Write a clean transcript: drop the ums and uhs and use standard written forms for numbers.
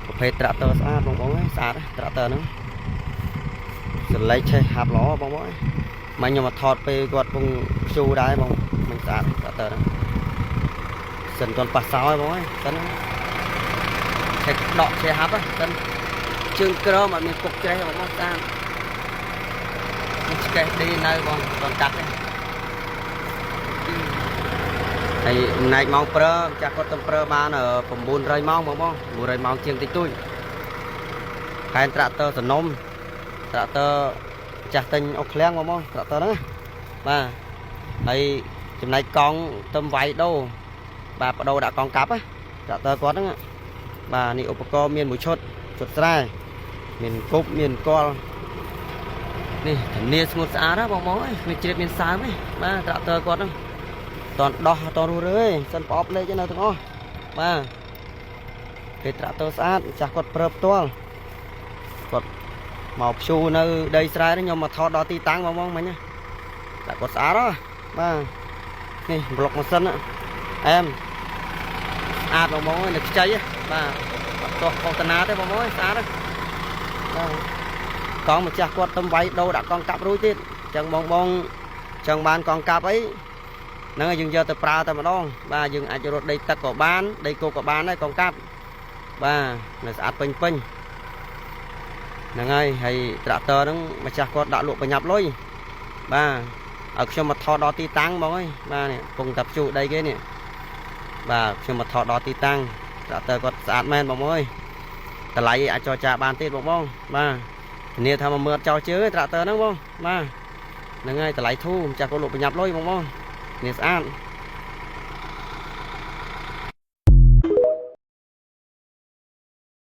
ប្រភេទត្រាក់ទ័រស្អាតបងបងអើយស្អាតត្រាក់ទ័រហ្នឹងសលេចឆេះហាប់ល្អបងបងអើយមកខ្ញុំមកថតពេលគាត់ពងខ្ជូដែរបងមិនស្អាតត្រាក់ទ័រហ្នឹងសិនគាត់ប៉ះសោយបងអើយសិនឆេះដកឆេះហាប់សិនជើងក្រមអត់មានពុកច្រេះបងបងស្អាតនេះឆ្កេះឌីនៅបងគាត់កាត់ទេហើយចំណែកម៉ោងប្រើចាស់គាត់ទៅប្រើបាន900ម៉ោងបងបង900ម៉ោងជាងតិចតួចផែនត្រាក់ទ័រសនំត្រាក់ទ័រចាស់ទិញអុកឃ្លាំងបងបងត្រាក់ទ័រហ្នឹងបាទហើយចំណែកកង់ទៅវាយដូរបាទបដូរដាក់កង់កាប់ណាត្រាក់ទ័រគាត់ហ្នឹងបាទនេះឧបករណ៍មានមួយឈុតឈុតស្រែមានគប់មានកលនេះធានាស្ងួតស្អាតណាបងបងអើយមានជ្រាបមានសើមទេបាទត្រាក់ទ័រគាត់ហ្នឹងតនដោះតនរស់រើយសិនប្រអប់លេខនៅទាំងអស់បាទគេត្រាក់ទ័រស្អាតចាស់គាត់ប្រើផ្ទាល់គាត់មកព្យូនៅដីស្រែនេះខ្ញុំមកថតដល់ទីតាំងបងបងមិញណាតែគាត់ស្អាតហ៎បាទនេះប្លុកម៉ាស៊ីនអែមស្អាតបងបងនៅខ្ចីបាទអត់ទាស់ខុសតាណាទេបងបងស្អាតបាទកង់ម្ចាស់គាត់ទៅវាយដូរដាក់កង់កាប់រួចទៀតអញ្ចឹងបងបងចង់បានកង់កាប់អីហ្នឹងហើយយើងយកទៅប្រើតែម្ដងបាទយើងអាចរត់ដីទឹកក៏បានដីគោកក៏បានដែរកង់កាប់បាទនៅស្អាតពេញពេញហ្នឹងហើយហើយត្រាក់ទ័រហ្នឹងម្ចាស់គាត់ដាក់លក់ប្រញាប់លុយបាទឲ្យខ្ញុំមកថតដល់ទីតាំងបងអើយបាទនេះពងតែភ្ជួរដីគេនេះបាទខ្ញុំមកថតដល់ទីតាំងត្រាក់ទ័រគាត់ស្អាតមែនបងអើយតម្លៃអាចចរចាបានទៀតបងបងបាទធានាថាមកមើលអត់ចោលជើងទេត្រាក់ទ័រហ្នឹងបងបាទហ្នឹងហើយតម្លៃធូរម្ចាស់គាត់លក់ប្រញាប់លុយបងបងនេះស្អាត។